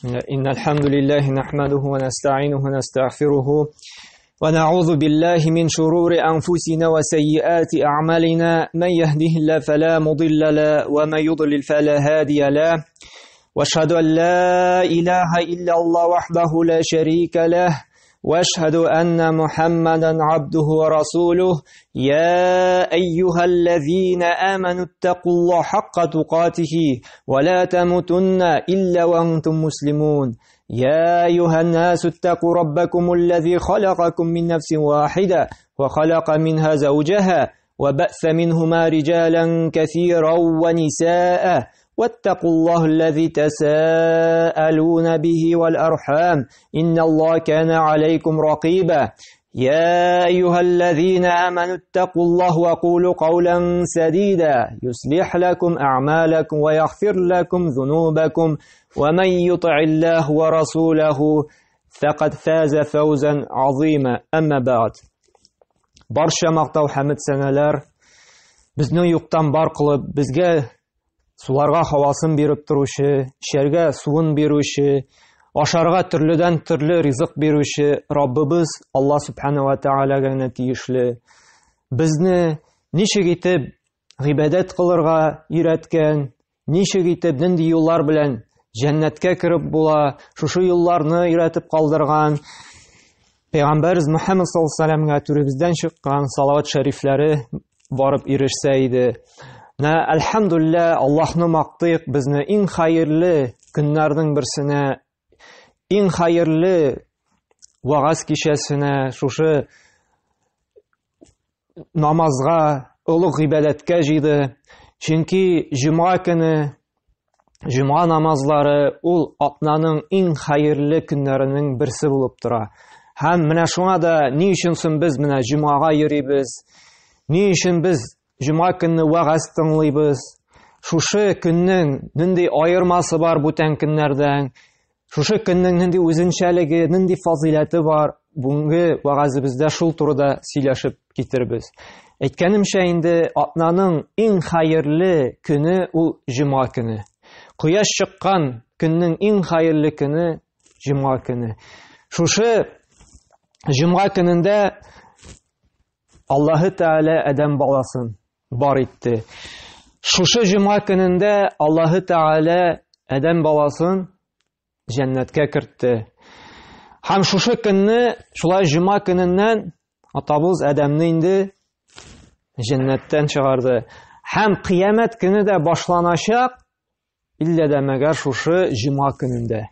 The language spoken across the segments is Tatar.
إن الحمد لله نحمده ونستعينه ونستغفره ونعوذ بالله من شرور أنفسنا وسيئات أعمالنا من يهده الله فلا مضل له ومن يضلل فلا هادي له واشهد أن لا إله إلا الله وحده لا شريك له واشهد ان محمدا عبده ورسوله يا ايها الذين امنوا اتقوا الله حق تقاته ولا تموتن الا وانتم مسلمون يا ايها الناس اتقوا ربكم الذي خلقكم من نفس واحده وخلق منها زوجها وبأث منهما رجالا كثيرا ونساء واتقوا الله الذي تساءلون به والأرحام إن الله كان عليكم رقيبا يا أيها الذين آمنوا اتقوا الله وقولوا قولا سديدا يصلح لكم أعمالكم ويغفر لكم ذنوبكم ومن يطع الله ورسوله فقد فاز فوزا عظيما أما بعد Барча мактау хәмд сәнәләр безнең юктан бар кылып, безгә суларга һавасын биреп торучы, эчәргә суын бирүче, ашарга төрледән төрле ризык бирүче Раббыбыз Алла Субхана ва Таалагә генә тиешле. Безне ничек итеп гыйбадәт кылырга өйрәткән, ничек итеп нинди юллар белән җәннәткә кереп була, шушы юлларны өйрәтеп калдырган Пәйгамбәрбез Мөхәммәд саллаллаһу алейһи ва түребездән чыккан салават шәрифләре барып ирешсә иде. Менә әлхәмдүлилләһ, Аллаһны мактыйк, безне иң хәерле көннәрнең берсенә, иң хәерле вагаз кичәсенә, шушы намазга, олуг гыйбадәткә җыйды. Чөнки җомга көне, җомга намазлары ул атнаның иң хәерле көннәренең берсе булып тора. Һәм менә шуңа да ни өчен соң без менә җомгага йөрибез? Ни өчен без җомга көнне вәгазь тыңлыйбыз? Шушы көннең нинди аермасы бар бүтән көннәрдән? Шушы көннең нинди үзенчәлеге, нинди фазыйләте бар? Бүгенге вәгазебездә шул турыда сөйләшеп китербез. Әйткәнемчә инде атнаның иң хәерле көне ул җомга көне. Кояш чыккан көннең иң хәерле көне җомга көне. Шушы җомга көнендә Аллаһы Тәгалә адәм баласын бар итте. Шушы җомга көнендә Аллаһы Тәгалә адәм баласын җәннәткә кертте. Һәм шушы көнне, шулай җомга көненнән атабыз Адәмне инде җәннәттән чыгарды. Һәм кыямәт көне дә башланачак, Иллә дә мәгәр шушы җомга көнендә.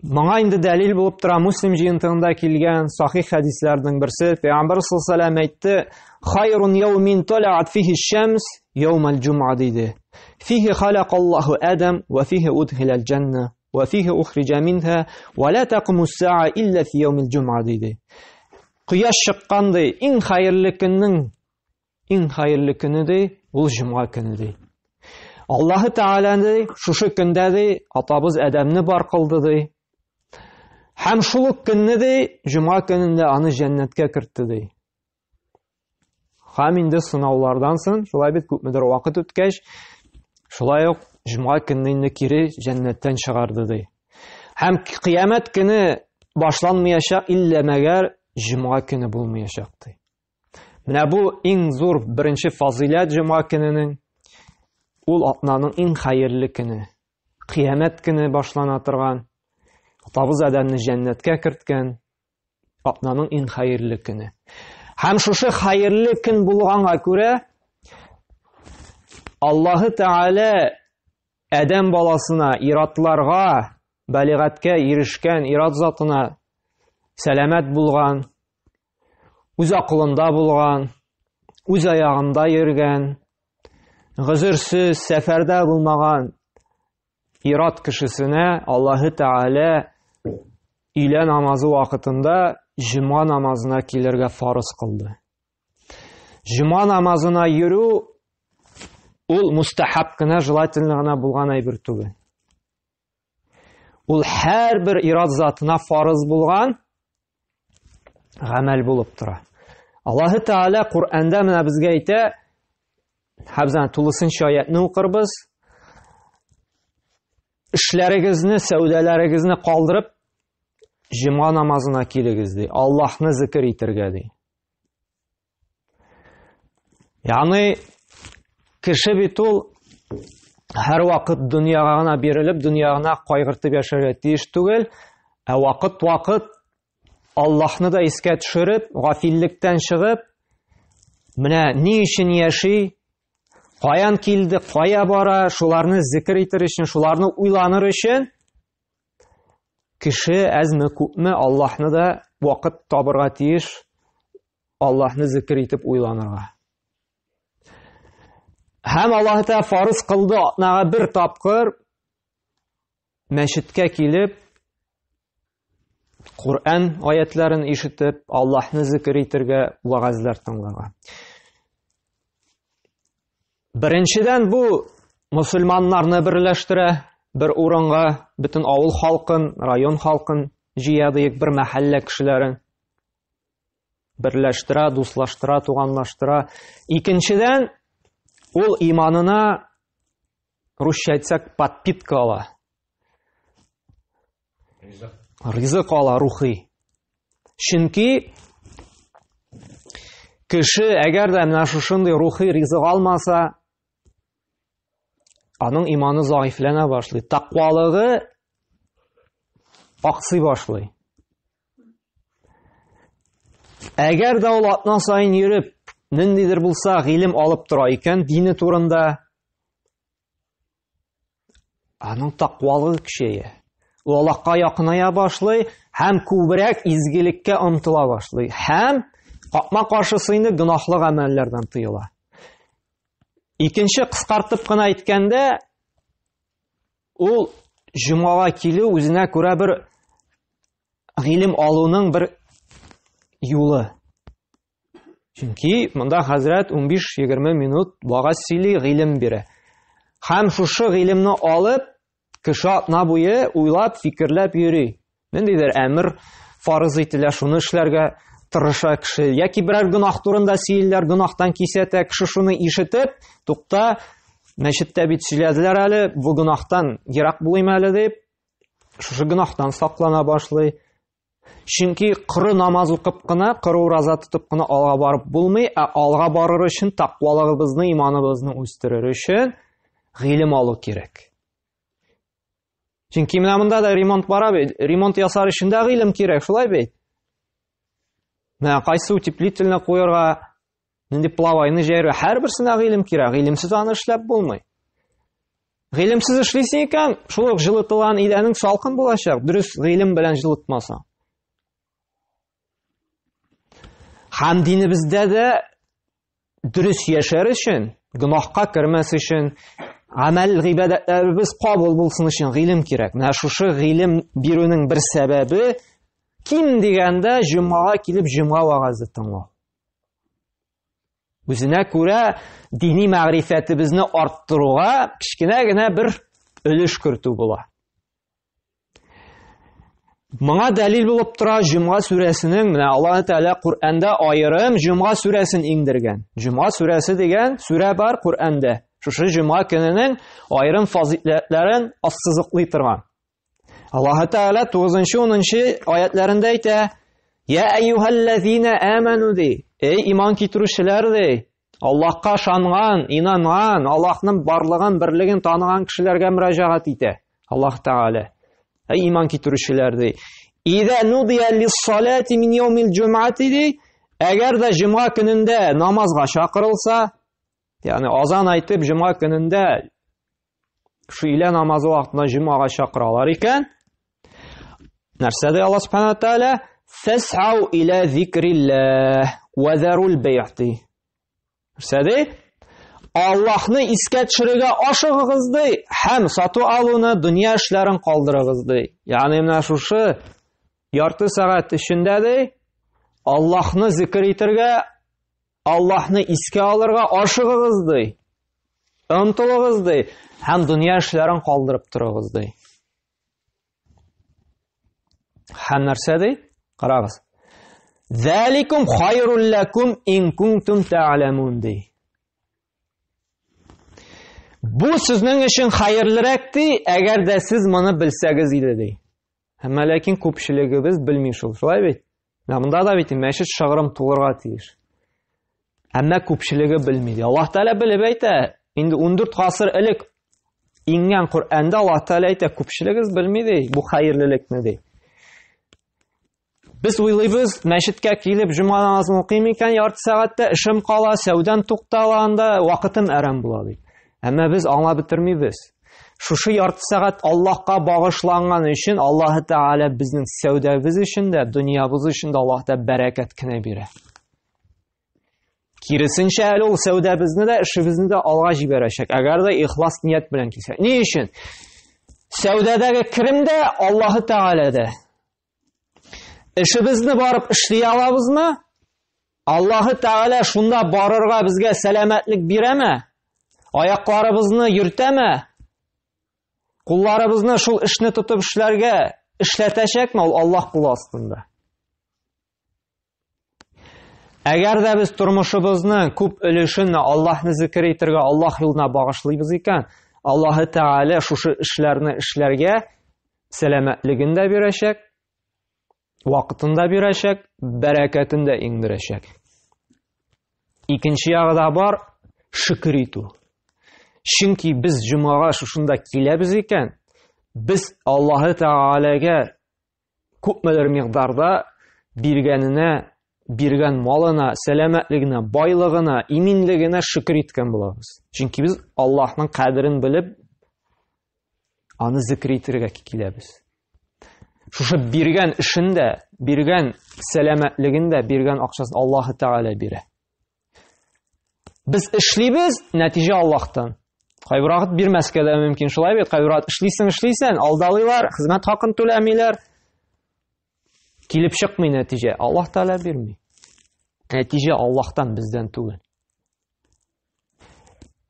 Моңа инде дәлил булып тора Муслим җыентыгында килгән сахих хәдисләрнең берсе. Пәйгамбәр саллаллаһу алейһи әйтте: "Хайрун яумин талаат фихи шамс яумал җум'a" диде. Фихи халакаллаһу Адам ва фихи удхилал җанна ва фихи ухриҗа минха ва ла тақумус саа илля фи яумил җум'a диде. Кояш чыккан ди, иң хәерле көннең Иң хәерле көне ди, ул җомга көне ди. Аллаһы Тәгалә ди, шушы көндә ди, атабыз Адәмне бар кылды ди. Һәм шул ук көнне ди, җомга көнендә аны җәннәткә кертте ди. Һәм инде сынаулардан соң, шулай бит күпмедер вакыт үткәч, шулай ук җомга көнне инде кире җәннәттән чыгарды ди. Һәм кыямәт көне башланмаячак, иллә мәгәр җомга көне булмаячак ди. Менә бу иң зур беренче фазыйләт җомга көненең. Ул атнаның иң хәерле көне. Кыямәт көне башлана торган. Атабыз Адәмне җәннәткә керткән атнаның иң хәерле көне. Һәм шушы хәерле көн булганга күрә Аллаһы Тәгалә Адәм баласына, иратларга, балигатькә ирешкән ират затына сәламәт булган, үз акылында булган, үз аягында йөргән, гозерсез, сәфәрдә булмаган ират кешесенә Аллаһы Тәгалә өйлә намазы вакытында җомга намазына килергә фарыз кылды. Җомга намазына йөрү ул мустахаб кына, желательно гына булган әйбер түгел. Ул һәрбер ират затына фарыз булган гамәл булып тора. Аллаһы Тәгалә Коръәндә менә безгә әйтә, хәзер тулысынча аятны укырбыз. Эшләрегезне, сәүдәләрегезне калдырып, җомга намазына килегез ди. Аллаһны зикер итергә ди. Ягъни кеше бит ул һәрвакыт дөньяга гына бирелеп, дөнья гына кайгыртып яшәргә тиеш түгел, ә вакыт-вакыт Аллаһны да искә төшереп, гафиллектән чыгып, менә ни өчен яши, каян килде, кая бара, шуларны зикер итер өчен, шуларны уйланыр өчен кеше әзме күпме Аллаһны да вакыт табырга тиеш, Аллаһны зикер итеп уйланырга. Һәм Аллаһ Тәгалә фарыз кылды атнага бер тапкыр мәчеткә килеп Коръән аятларын ишетеп, Аллаһны зикер итергә, вәгазьләр тыңларга. Беренчедән бу мусульманнарны берләштерә, бер урынга бөтен авыл халкын, район халкын җыя диек, бер мәхәллә кешеләрен берләштерә, дуслаштыра, туганлаштыра. Икенчедән, ул иманына русча әйтсәк, подпитка ала. Ризык. Ризык ала рухи. Чөнки кеше әгәр дә менә шушындый рухи ризык алмаса, аның иманы заифләнә башлый, тәкъвалыгы аксый башлый. Әгәр дә ул атна саен йөреп, ниндидер булса гыйлем алып тора икән дине турында, аның тәкъвалыгы көчәя. Ул Аллаһка якыная башлый һәм күбрәк изгелеккә омтыла башлый. Һәм капма-каршысы инде гөнаһлы гамәлләрдән тыела. Икенче кыскартып кына әйткәндә, ул җомгага килү үзенә күрә бер гыйлем алуның бер юлы. Чөнки монда хәзрәт 15-20 минут вагаз сөйли, гыйлем бирә. Һәм шушы гыйлемне алып, кеше атна буе уйлап, фикерләп йөри. Ниндидер әмер фарыз ителә, шуны эшләргә тырыша кеше. Яки берәр гөнаһ турында сөйлиләр, гөнаһтан кисәтә, кеше шуны ишетеп, тукта, мәчеттә бит сөйләделәр әле, бу гөнаһтан ерак булыйм әле дип, шушы гөнаһтан саклана башлый. Чөнки коры намаз укып кына, коры ураза тотып кына алга барып булмый, ә алга барыр өчен тәкъвалыгыбызны, иманыбызны үстерер өчен гыйлем алу кирәк. Чөнки менә монда да ремонт бара бит. Ремонт ясар өчен дә гыйлем кирәк, шулай бит? Менә кайсы утеплительне куярга, нинди плавайны җәяргә, һәрберсенә гыйлем кирәк. Гыйлемсез аны эшләп булмый. Гыйлемсез эшлисең икән, шул ук җылытылган идәнең салкын булачак, дөрес гыйлем белән җылытмасаң. Һәм динебездә дә дөрес яшәр өчен, гөнаһка кермәс өчен, гамәл гыйбадәтләребез кабул булсын өчен гыйлем кирәк. Менә шушы гыйлем бирүнең бер сәбәбе ким дигәндә җомгага килеп җомга вәгазе тыңлау. Үзенә күрә дини мәгърифәтебезне арттыруга кечкенә генә бер өлеш кертү була. Моңа дәлил булып тора Җомга сүрәсенең, менә Аллаһ Тәгалә Коръәндә аерым Җомга сүрәсен иңдергән. Җомга сүрәсе дигән сүрә бар Коръәндә. Шушы җомга көненең аерым фазыйләтләрен ассызыклый торган. Аллаһ Тәгалә 9-10 аятларында әйтә: "Я әйюһәлләзина аману" ди. Эй иман китерүчеләр ди. Аллаһка ышанган, инанган, Аллаһның барлыгын, берлеген таныган кешеләргә мөрәҗәгать итә. Аллаһ Тәгалә. Эй иман китерүчеләр ди. Иза нудия лис-салати мин яумил җумъати ди. Әгәр дә җомга көнендә намазга чакырылса, ягъни азан әйтеп җомга көнендә Шөйлә намазы вакытында җомгага чакыралар икән, нәрсә ди Аллаһ субхана тааля? Фәсау иля зикрилләһ ва зарул бәйъ ди. Нәрсә ди? Аллаһны искә төшерергә ашыгыгыз ди һәм сату алуны, дөнья эшләрен калдырыгыз ди. Ягъни менә шушы ярты сәгать эчендә ди Аллаһны зикр итергә Аллаһны искә алырга ашыгыгыз ди. Омтылыгыз ди һәм дөнья эшләрен калдырып торыгыз ди. Һәм нәрсә ди? Карагыз. Заликум хайрул лакум ин кунтум та'ламун ди. Бу сезнең өчен хәерлерәк ди, әгәр дә сез моны белсәгез иде ди. Әмма ләкин күпчелегебез белми шул, шулай бит? Менә монда да бит мәчет шыгрым тулырга тиеш. Әмма күпчелеге белми ди. Аллаһ Тәгалә белеп әйтә, инде 14 гасыр элек иңгән Коръәндә Аллаһ Тәгалә әйтә, күпчелегез белми ди, бу хәерлелекне ди. Без уйлыйбыз, мәчеткә килеп җомга намазын укыйм икән, ярты сәгатьтә эшем кала, сәүдәм туктала анда, вакытым әрәм була дип. Әмма без аңлап бетермибез. Шушы ярты сәгать Аллаһка багышланган өчен Аллаһ Тәгалә безнең сәүдәбез өчен дә, дөньябыз өчен дә Аллаһ Тәгалә бәрәкәт кенә бирә. Киресенчә әле ул сәүдәбезне дә, эшебезне дә алга җибәрәчәк. Әгәр дә ихлас ният белән килсә. Ни өчен? Сәүдәдәге керем дә Аллаһы Тәгаләдә. Эшебезне барып эшли алабызмы? Аллаһы Тәгалә шунда барырга безгә сәламәтлек бирәме? Аякларыбызны йөртәме? Кулларыбызны шул эшне тотып эшләргә эшләтәчәкме? Ул Аллаһ кулы астында. Әгәр дә без тормышыбызның күп өлешен Аллаһны зикер итәргә, Аллаһ юлына багышлыйбыз икән, Аллаһы Тәгалә шушы эшләрне эшләргә сәламәтлеген дә бирәчәк, вакытын да бирәчәк, бәрәкәтен дә иңдерәчәк. Икенче ягы да бар, шөкер итү. Чөнки без җомгага шушында киләбез икән, без Аллаһы Тәгаләгә күпмедер микъдарда биргәненә, биргән малына, сәламәтлегенә, байлыгына, иминлегенә шөкер иткән булабыз. Чөнки без Аллаһның кадерен белеп, аны зикр итәргә киләбез. Шушы биргән эшен дә, биргән сәламәтлеген дә, биргән акчасын Аллаһы Тәгалә бирә. Без эшлибез, нәтиҗә Аллаһтан. Кайбер вакыт бирмәскә дә мөмкин, шулай бит? Кайбер вакыт эшлисең, эшлисең, алдалыйлар, хезмәт хакын түләмиләр. Килеп чыкмый нәтиҗә. Аллаһ Тәгалә бирми. Нәтиҗә Аллаһтан, бездән түгел.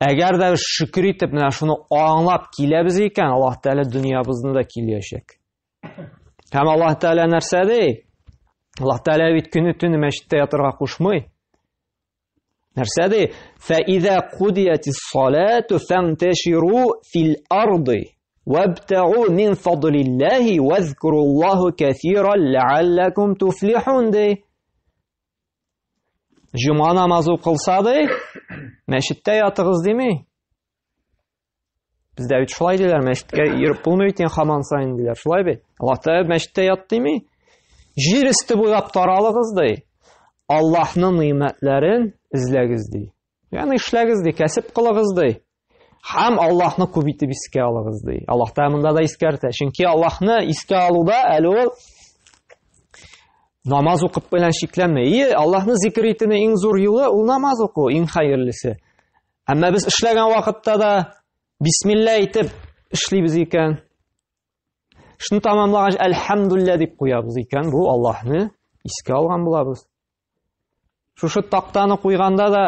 Әгәр дә шөкер итеп менә шуны аңлап киләбез икән, Аллаһ Тәгалә дөньябызны да киләчәк. Һәм Аллаһ Тәгалә нәрсә ди? Аллаһ Тәгалә бит көне төне мәчеттә ятырга кушмый. Нәрсә ди? Фә иза кудиятис салату фанташиру фил арды вабтагу мин фадлиллаһи вазкуруллаһу кәсиран ләаллакум туфлихун ди. Җомга намазы укылса ди, мәчеттә ятыгыз дими. Бездә бит шулай диләр, мәчеткә йөреп булмый бит инде һаман саен диләр. Шулай бит. Аллаһ Тәгалә мәчеттә ят дими. Җир өсте буйлап таралыгыз ди. Аллаһның ни'мәтләрен эзләгез ди. Ягъни эшләгез ди, кәсеп кылыгыз ди. Һәм Аллаһны күп итеп искә алыгыз ди. Аллаһ Тәгалә монда да искәртә. Чөнки Аллаһны искә алуда әле ул намаз укып белән чикләнми. Ие, Аллаһны зикр итүнең иң зур юлы ул намаз уку, иң хәерлесе. Әмма без эшләгән вакытта да бисмилла әйтеп эшлибез икән, эшне тамамлагач әлхәмдулилла дип куябыз икән, бу Аллаһны искә алган булабыз. Шушы тактаны куйганда да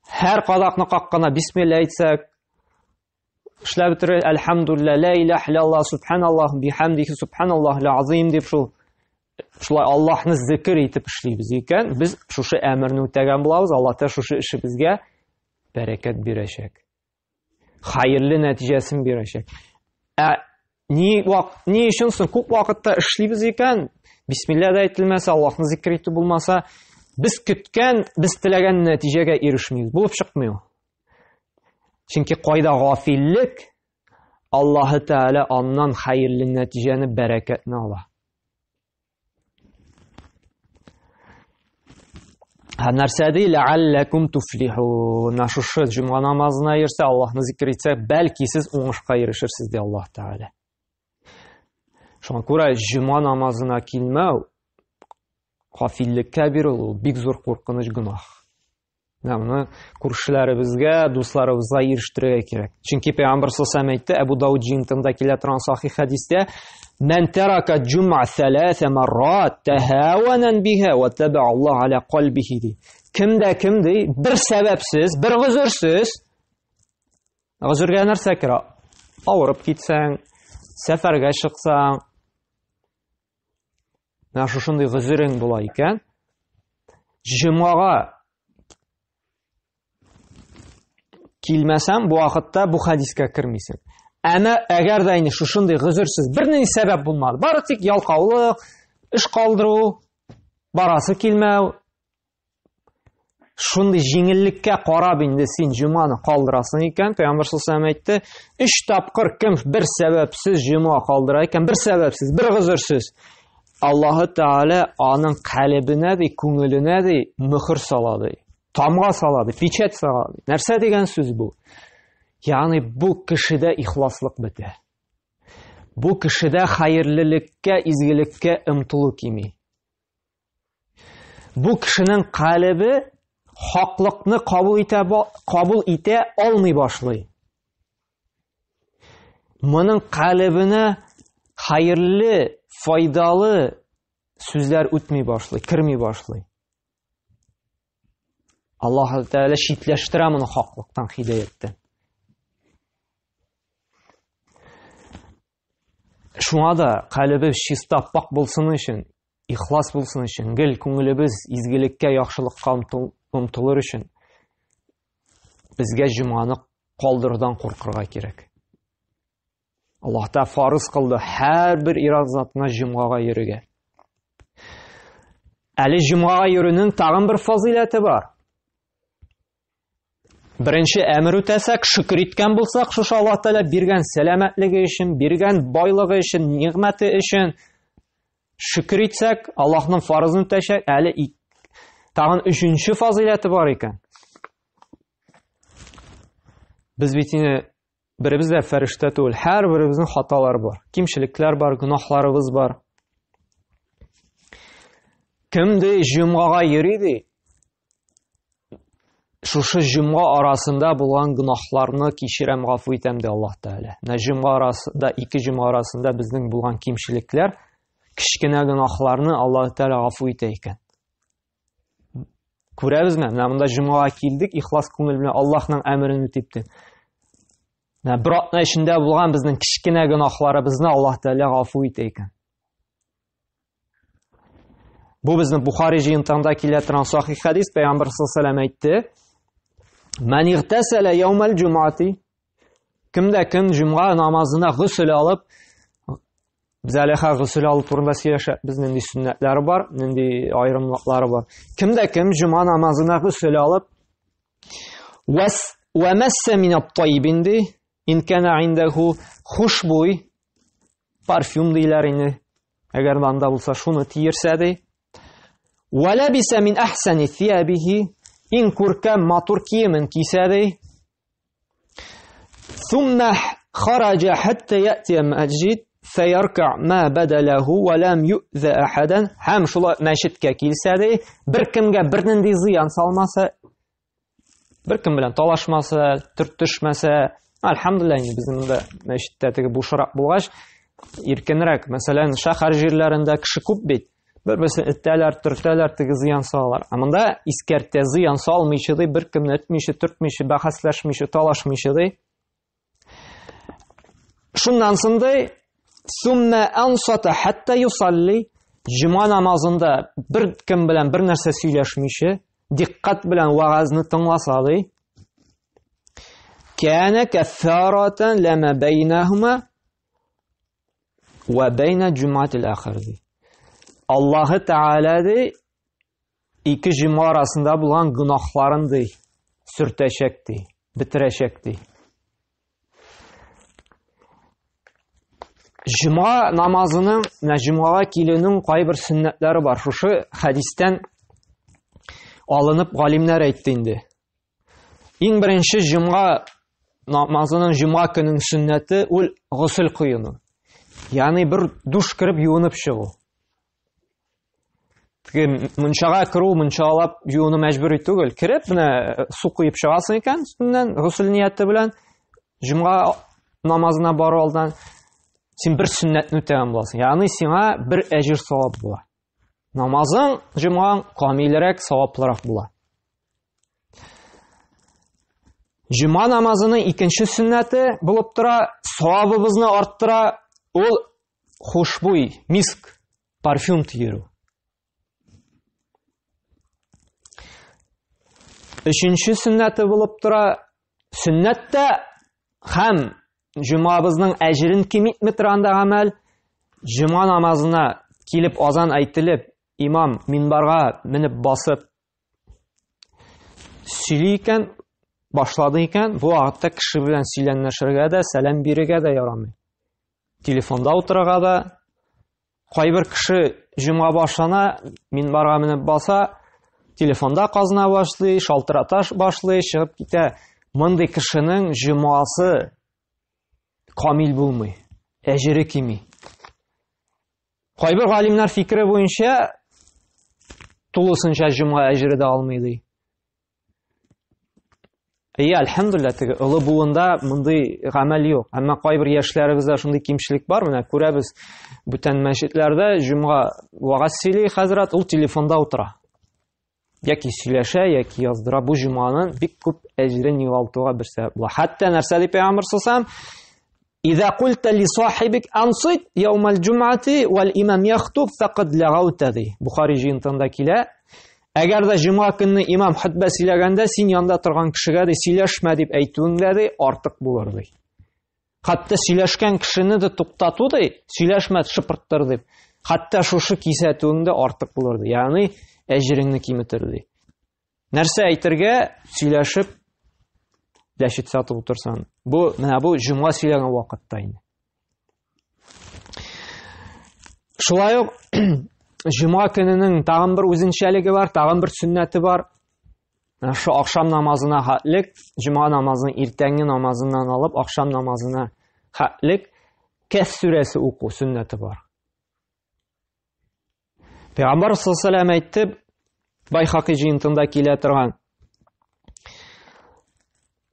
һәр кадакны какканда бисмилла әйтсәк, эшләп бетерә, әлхәмдулилла, ла илаһ иллаллаһ, субханаллаһ, бихамдихи, субханаллаһ азим дип шул шулай Аллаһны зикр итеп эшлибез икән, без шушы әмерне үтәгән булабыз, Аллаһ та шушы эшебезгә бәрәкәт бирәчәк. Хәерле нәтиҗәсен бирәчәк. Ә ни вак, ни өчен соң күп вакытта эшлибез икән, бисмилла да әйтелмәсә, Аллаһны зикр итү булмаса, без көткән, без теләгән нәтиҗәгә ирешмибез. Булып чыкмый ул. Чөнки кайда гафиллек, Аллаһы Тәгалә аннан хәерле нәтиҗәне, бәрәкәтне ала. Һәм нәрсә ди? Ләалләкум туфлихун. Менә шушы җомга намазына йөрсә, Аллаһны зикр итсә, бәлки сез уңышка ирешерсез, ди Аллаһ Тәгалә. Шуңа күрә җомга намазына килмәү гафиллеккә бирү ул бик зур куркыныч гөнаһ. Менә моны күршеләребезгә, дусларыбызга ирештерергә кирәк. Чөнки Пәйгамбер саллаллаху әйтте, Әбу Дауд җыентында килә торган сахих хәдистә, "Мән тарака җум'a саласа маррат тахаванан биха ва таба Аллаһ аля калбихи" ди. Кем дә кем ди, бер сәбәпсез, бер гозерсез, гозергә нәрсә керә? Авырып китсәң, сәфәргә чыксаң, Менә шушындый гозерең була икән, җомгага Килмәсәң, бу вакытта бу хәдискә кермисең. Әмма әгәр дә инде шушындый гозерсез бернинди сәбәп булмады, бары тик ялкаулык, эш калдыру, барасы килмәү, шундый җиңеллеккә карап инде син җоманы калдырасың икән, Пәйгамбәр саллаллаху әйтте, өч тапкыр кем бер сәбәпсез җома калдыра икән, бер сәбәпсез, бер гозерсез, Аллаһы Тәгалә аның калебенә ди, күңеленә ди, мөхер сала ди. Тамга сала ди, печать сала ди. Нәрсә дигән сүз бу? Ягъни бу кешедә ихласлык бетә. Бу кешедә хәерлелеккә, изгелеккә омтылу кими. Бу кешенең калебе хаклыкны кабул итә кабул итә алмый башлый. Моның калебенә хәерле, файдалы сүзләр үтми башлый, керми башлый. Аллаһ Тәгалә читләштерә моны хаклыктан, хидаяттән. Шуңа да калебебез чиста, пак булсын өчен, ихлас булсын өчен, гел күңелебез изгелеккә, яхшылыкка омтылыр өчен безгә җомганы калдырудан куркырга кирәк. Аллаһ та фарыз кылды һәрбер ир-ат затына җомгага йөрергә. Әле җомгага йөрүнең тагын бер фазыйләте бар. Беренче әмер үтәсәк, шөкер иткән булсак, шушы Аллаһ Тәгалә биргән сәламәтлеге өчен, биргән байлыгы өчен, нигъмәте өчен шөкер итсәк, Аллаһның фарызын үтәчәк, әле тагын өченче фазыйләте бар икән. Без бит инде беребез дә фәрештә түгел, һәрберебезнең хаталары бар, кимчелекләр бар, гөнаһларыбыз бар. Кем ди җомгага йөри ди, шушы җомга арасында булган гөнаһларны кичерәм, гафу итәм ди Аллаһ Тәгалә. Менә җомга арасында, ике җомга арасында безнең булган кимчелекләр, кечкенә гөнаһларны Аллаһ Тәгалә гафу итә икән. Күрәбезме? Менә монда җомгага килдек, ихлас күңел белән Аллаһның әмерен үтип дип. Менә бер атна эчендә булган безнең кечкенә гөнаһларыбызны Аллаһ Тәгалә гафу итә икән. Бу безнең Бухари җыентыгында килә торган сахих хәдис, Пәйгамбер саллаллаху алейһи әйтте: "Ман игътасала яумал җумати" Кемдә кем җомга намазына госел алып, без әле хәзер госел алу турында сөйләшәбез, нинди сөннәтләре бар, нинди аерымлыклары бар. Кемдә кем җомга намазына госел алып, вәс вә мәсса мин ат-тайибин ди, ин кана индәһу хушбуй, парфюм диләр инде. Әгәр анда булса, шуны тиерсә ди. Вә ләбисә мин әхсәни thiyабихи, иң күркәм матур киемен кисә ди. Сумма хараҗа хәтта яти мәсҗид фәярка ма бада ләһу ва лам юза ахадан һәм шулай мәчеткә килсә ди, беркемгә бернинди зыян салмаса, беркем белән талашмаса, төртешмәсә, әлхәмдулилла, инде безнең монда мәчеттә теге бушрак булгач, иркенрәк. Мәсәлән, шәһәр җирләрендә кеше күп бит. Бер-берсен этәләр, төртәләр, теге зыян салалар. Ә монда искәртә, зыян салмыйча ди, беркемне этмичә, төртмичә, бәхәсләшмичә, талашмыйча ди. Шуннан соң ди, сумма ансата хатта юсалли, җомга намазында бер кем белән бер нәрсә сөйләшмичә, диккать белән вәгазьне тыңласа ди, кәнә кәффаратан лама бәйнәһума Вә бәйнә җуматил ахир ди. Аллаһы Тәгалә ди ике җомга арасында булган гөнаһларын ди сөртәчәк ди, бетерәчәк ди. Җомга намазының, менә җомгага килүнең кайбер сөннәтләре бар. Шушы хәдистән алынып галимнәр әйтте инде. Иң беренче җомга намазының җомга көненең сөннәте ул госел коену. Ягъни бер душ кереп юынып чыгу. Теге мунчага керү, мунчалап юыну мәҗбүри түгел. Кереп, менә су коеп чыгасың икән, өстеннән госел нияте белән җомга намазына бару алдан син бер сөннәтне үтәгән буласың. Ягъни сиңа бер әҗер савап була. Намазың, җомгаң камилрәк, саваплырак була. Җомга намазының икенче сөннәте булып тора, савабыбызны арттыра, ул хушбуй, миск, парфюм тиерү. Өченче сөннәте булып тора, Сөннәт тә һәм җомгабызның әҗерен киметми торган да гамәл. Җомга намазына килеп азан әйтелеп, имам минбарга менеп басып сөйли икән, башлады икән, бу вакытта кеше белән сөйләнешергә дә, сәлам бирергә дә ярамый. Телефонда утырырга да. Кайбер кеше җомга башлана, минбарга менеп баса, телефонда казына башлый, шалтырата башлый, чыгып китә. Мондый кешенең җомгасы камил булмый, әҗере кими. Кайбер галимнәр фикере буенча тулысынча җомга әҗере дә алмый ди. Әйе, әлхәмдүлилләһ, теге олы буында мондый гамәл юк. Әмма кайбер яшьләребездә шундый кимчелек бар. Менә күрәбез, бүтән мәчетләрдә җомга вагаз сөйли хәзрәт, ул телефонда утыра. Яки сөйләшә, яки яздыра. Бу җомганың бик күп әҗерен югалтуга бер сәбәп була. Хәтта нәрсә ди пәйгамбәр саллаллаһу алейһи Иза культа ли сахибик ансит яумал җумъати вал имам яхтуб фақад лагаута ди. Бухари җыентында килә. Әгәр дә җомга көнне имам хөтбә сөйләгәндә син янда торган кешегә ди сөйләшмә дип әйтүең дә ди артык булыр ди. Хәтта сөйләшкән кешене дә туктату ди, сөйләшмә, шыпырттыр дип. Хәтта шушы кисәтүең дә артык булыр ди. Ягъни әҗереңне киметер ди. Нәрсә әйтергә сөйләшеп дәшет сатып утырсаң. Бу менә бу җомга сөйләгән вакытта инде. Шулай ук җомга көненең тагын бер үзенчәлеге бар, тагын бер сөннәте бар. Менә шу ахшам намазына хәтлек, җомга намазының иртәнге намазыннан алып ахшам намазына хәтлек Кәф сүрәсе уку сөннәте бар. Пәйгамбәр саллаллаху алейһи әйтте, Байхаки җыентында килә торган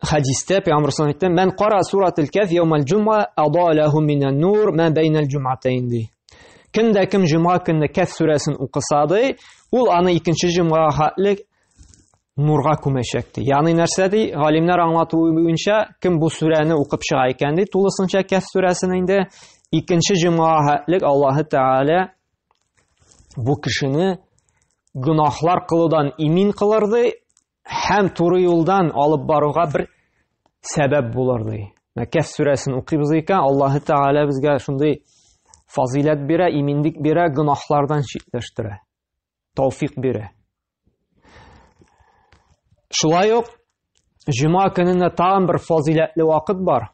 хәдистә Пәйгамбәр саллаллаху әйтте, "Мән кара суратул Кәф яумал җумга ада лаху минән нур ма бәйнәл җумгатайн" ди. Кем дә кем җомга көнне Кәф сүрәсен укыса ди, ул аны икенче җомгага хәтлек нурга күмәчәк ди. Ягъни нәрсә ди? Галимнәр аңлатуы буенча, кем бу сүрәне укып чыга икән ди, тулысынча Кәф сүрәсен инде икенче җомгага хәтлек Аллаһы Тәгалә бу кешене гөнаһлар кылудан имин кылыр ди һәм туры юлдан алып баруга бер сәбәп булыр ди. Менә Кәф сүрәсен укыйбыз икән, Аллаһы Тәгалә безгә шундый фазыйләт бирә, иминлек бирә, гөнаһлардан читләштерә. Тауфик бирә. Шулай ук җомга көнендә тагын бер фазыйләтле вакыт бар.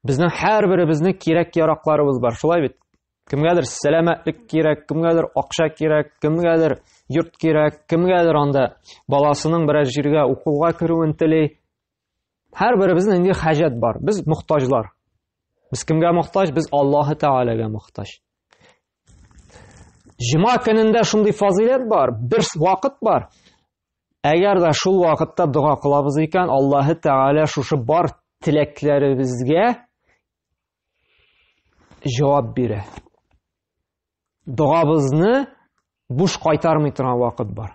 Безнең һәрберебезнең кирәк-яракларыбыз бар, шулай бит? Кемгәдер сәламәтлек кирәк, кемгәдер акча кирәк, кемгәдер йорт кирәк, кемгәдер анда баласының берәр җиргә укуга керүен тели. Һәрберебезнең инде хаҗәт бар. Без мохтаҗлар. Без кемгә мохтаҗ? Без Аллаһы Тәгаләгә мохтаҗ. Җомга көнендә шундый фазыйләт бар, бер вакыт бар. Әгәр дә шул вакытта дога кылабыз икән, Аллаһы Тәгалә шушы бар теләкләребезгә җавап бирә. Догабызны буш кайтармый торган вакыт бар.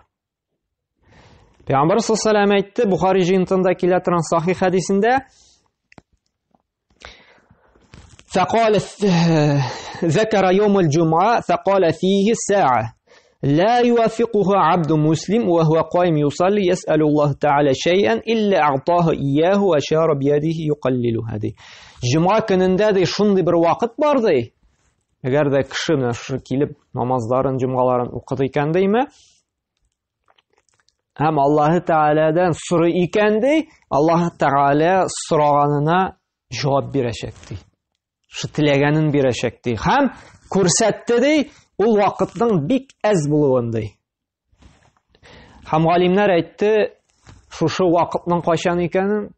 Пәйгамбәр саллаллаху алейһи әйтте, Бухари җыентында килә торган сахих хәдисендә, فقال ذكر يوم الجمعة فقال فيه ساعة لا يوافقها عبد مسلم وهو قائم يصلي يسأل الله تعالى شيئا إلا أعطاه إياه وأشار بيده يقلل هذه Җомга көнендә ди шундый бер вакыт бар ди. Әгәр дә кеше менә шушы килеп намазларын, җомгаларын укыды икән дийме? Һәм Аллаһы Тәгаләдән сорый икән ди, Аллаһы Тәгалә сораганына җавап бирәчәк ди. Шу теләгәнен бирәчәк ди. Һәм күрсәтте ди, ул вакытның бик әз булуын ди. Һәм галимнәр әйтте, шушы вакытның кайчан икәнен.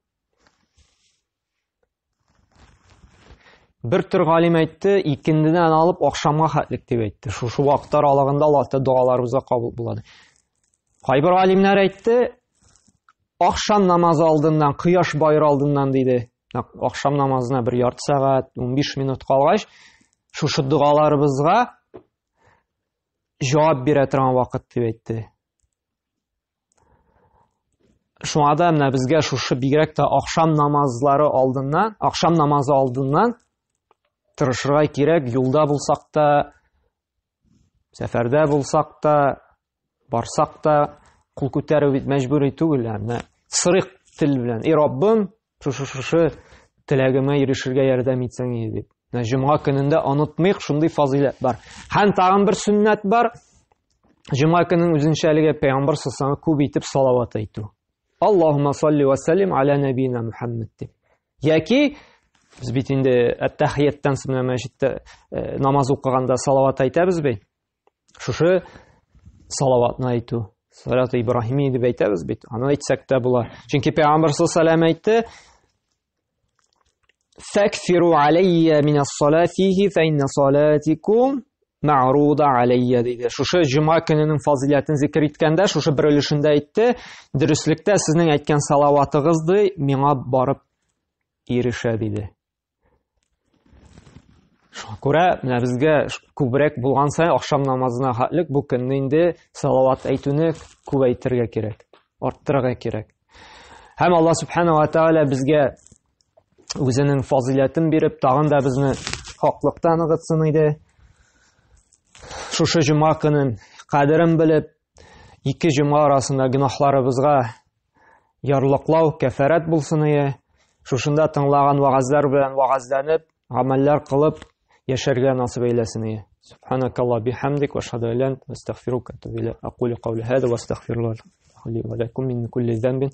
Бер төр галим әйтте, икендедән алып ахшамга хәтлек дип әйтте. Шушы вакыт аралыгында Аллаһ Тәгалә догаларыбызга кабул булады. Кайбер галимнәр әйтте, ахшам намазы алдыннан, кояш баер алдыннан диде. Ахшам намазына бер ярты сәгать, 15 минут калгач, шушы догаларыбызга җавап бирә торган вакыт дип әйтте. Шуңа да менә безгә шушы бигрәк тә ахшам намазлары алдыннан, ахшам намазы алдыннан тырышырга кирәк, юлда булсак та, сәфәрдә булсак та, барсак та, кул күтәрү бит мәҗбүри түгел, менә сырык. тел белән. И Раббым, шушы шушы теләгемә ирешергә ярдәм итсәң иде дип. Менә җомга көнендә онытмыйк, шундый фазыйләт бар. Һәм тагын бер сөннәт бар. Җомга көненең үзенчәлеге пәйгамбәр саллаллаху күп итеп салават әйтү. Аллаһумма салли ва саллим аля набина Мухаммад дип. Яки без бит инде әт-тәхияттән соң менә мәчеттә э, намаз укыганда салават әйтәбез бит. Шушы салаватны әйтү. Салат Ибраһими дип әйтәбез бит. Аны әйтсәк тә була. Чөнки Пәйгамбәр саллаллаху әйтте, Фәкфиру алейя минас салатихи фә инна салатикум мәгъруда алейя диде. Шушы җомга көненең фазыйләтен зикер иткәндә, шушы бер өлешендә әйтте, дөреслектә сезнең әйткән салаватыгыз ди, миңа барып ирешә диде. Шуңа күрә менә безгә күбрәк булган саен ахшам намазына хәтлек бу көнне инде салават әйтүне күбәйтергә кирәк, арттырырга кирәк. Һәм Алла субхана ва тааля безгә үзенең фазыйләтен биреп, тагын да безне хаклыкта ныгытсын иде. Шушы җомга көнен кадерен белеп, ике җомга арасында гөнаһларыбызга ярлыклау, кәфәрәт булсын ие. Шушында тыңлаган вәгазьләр белән вәгазьләнеп, гамәлләр кылып яшәргә насыйп әйләсен ие. Субханакалла бихамдик ва ашһаду ан ла астагфирука ва атубу илейк. Акулю каули хаза ва астагфируллах ли ва лакум мин кулли замбин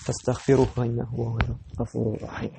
фастагфируһу иннаху хувал гафурur рахим.